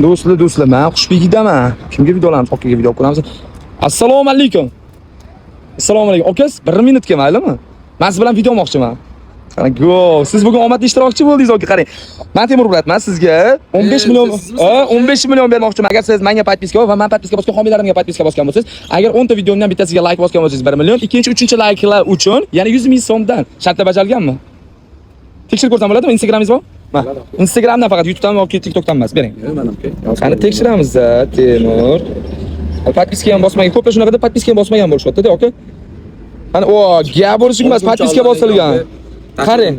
Do'stlar, do'stlar, men Qushbegidaman. Kimga video olamiz? Okaga video ko'ramiz. Assalomu alaykum. Assalomu alaykum. Aka, bir minutga maylimi? Men siz bilan video olmoqchiman. Qarang, go. Siz bugun omadli ishtirokchi bo'ldingiz, aka, qarang. Men Temur брат man sizga 15 million, ha, 15 million bermoqchiman. Agar siz menga подписка va men подписка bosgan homiylarimga подписка bosgan bo'lsangiz, agar 10 ta videomdan bittasiga like bosgan bo'lsangiz 1 million, ikkinchi, uchinchi layklar uchun yana 100 ming so'mdan. Shartlar bajarilganmi? Tekshirib ko'rsam bo'ladimi? Instagramingiz bor? Ma. Instagramdan faqat, YouTube'dan yoki TikTok'dan emas, bering. Qani tekshiramiz, Temur. Подписка ham bosmagan. Ko'plar shunaqada подписка ham bosmagan bo'lishyapti-da, aka. Qani, o, gap bo'lishi emas, подписка bosilgan. Qarang.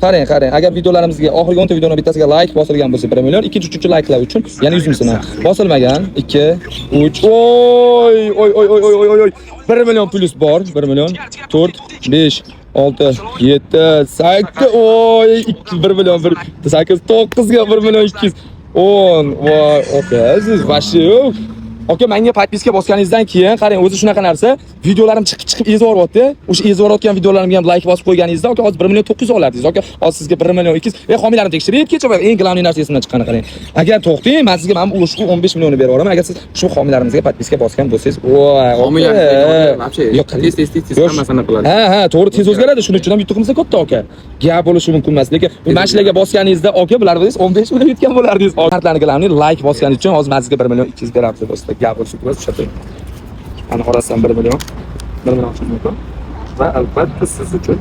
Qarang, qarang. Agar videolarimizga oxirgi 10 ta videoning bittasiga like bosilgan bo'lsa 1 million, ikkinchi, uchinchi layklar uchun yana 100 ming so'm. Bosilmagan 2, 3, oy, oy, oy, oy, oy, oy, oy. 1 million plus bor, 1 million, 4, 5, 6, 7, 8, oy, 2, 1 million, 1, 8, 9 ga 1 million 200, 10, voy, aka, siz вообще. Aka, menga подписка bosganingizdan keyin, qarang, o'zi shunaqa narsa, videolarim chiqib chiqib ezib yuboryapti. O'sha ezib yuborayotgan videolarimga ham like bosib qo'yganingizda, aka, hozir 1 million 900 olardingiz. Aka, hozir sizga 1 million 200. Ey, homiylarimni tekshirib, kecha eng главный narsa esimdan chiqqani, qarang. Agar to'xtang, men sizga mana bu ushbu 15 millionni berib yuboraman. Agar siz shu homiylarimizga подписка bosgan bo'lsangiz, voy, Homiylar вообще Yo'q, tez tez tez tez Yo'q. hammasini qiladi. Ha, to'g'ri, tez o'zgaradi. Shuning uchun ham yutug'imiz katta, aka. Gap bo'lishi mumkin emas, lekin mana shularga bosganingizda, aka, bular bilasiz, 15 million yutgan bo'lardingiz. Shartlarni главный like bosganingiz uchun hozir men sizga 1 million 200 beramiz, do'stlar. Gap bo'lishi mumkin emas, ushlab turing. Ana orasidan 1 million. 1 million olishim mumkin. Va albatta siz uchun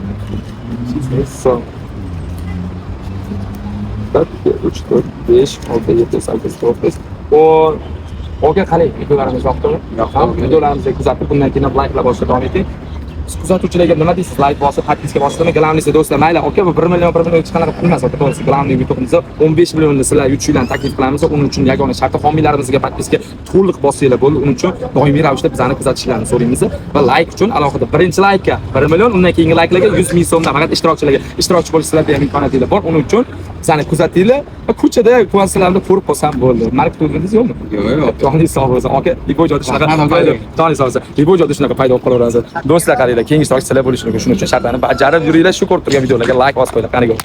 200 ming so'm. 1, 2, 3, 4, 5, 6, 7, 8, 9, 10. Aka, qalay, videolarimiz yoqdimi? Yoqdi. Videolarimizni kuzatib, bundan keyin ham layklar bosishda davom eting. Kuzatuvchilarga nima deysiz? Layk bosib, подписка bosdimi? Главный si, do'stlar, mayli, aka, bu 1 million, 1 million hech qanaqa pul emas, aka, to'g'risi, главный yutug'imiz 15 millionni sizlar yutishinglarni taklif qilamiz. Uning uchun yagona sharti homiylarimizga подписка to'liq bossanglar bo'ldi. Uning uchun doimiy ravishda bizani kuzatishlarini so'raymiz va layk uchun alohida birinchi laykka 1 million, undan keyingi layklarga 100 ming so'mdan faqat ishtirokchilarga ishtirokchi bo'lish sizlarda ham imkoniyatinglar bor. Uning uchun bizani kuzatinglar va ko'chada sizlarni ko'rib qolsam bo'ldi. Mani kutuvdingiz yo'qmi? Yo'q. Joningiz sog' bo'lsin. Aka, любой joyda shunaqa Rahmat, aka. paydo, joningiz sog' bo'lsin. Любой joyda shunaqa paydo bo'lib qolaverasiz. Do'stlar, qaranglar, keyingi ishtirokchi sizlar bo'lishi mumkin. Shuning uchun shartlarni bajarib yuringlar, shu ko'rib turgan videolarga layk bosib qo'yinglar. Qani go.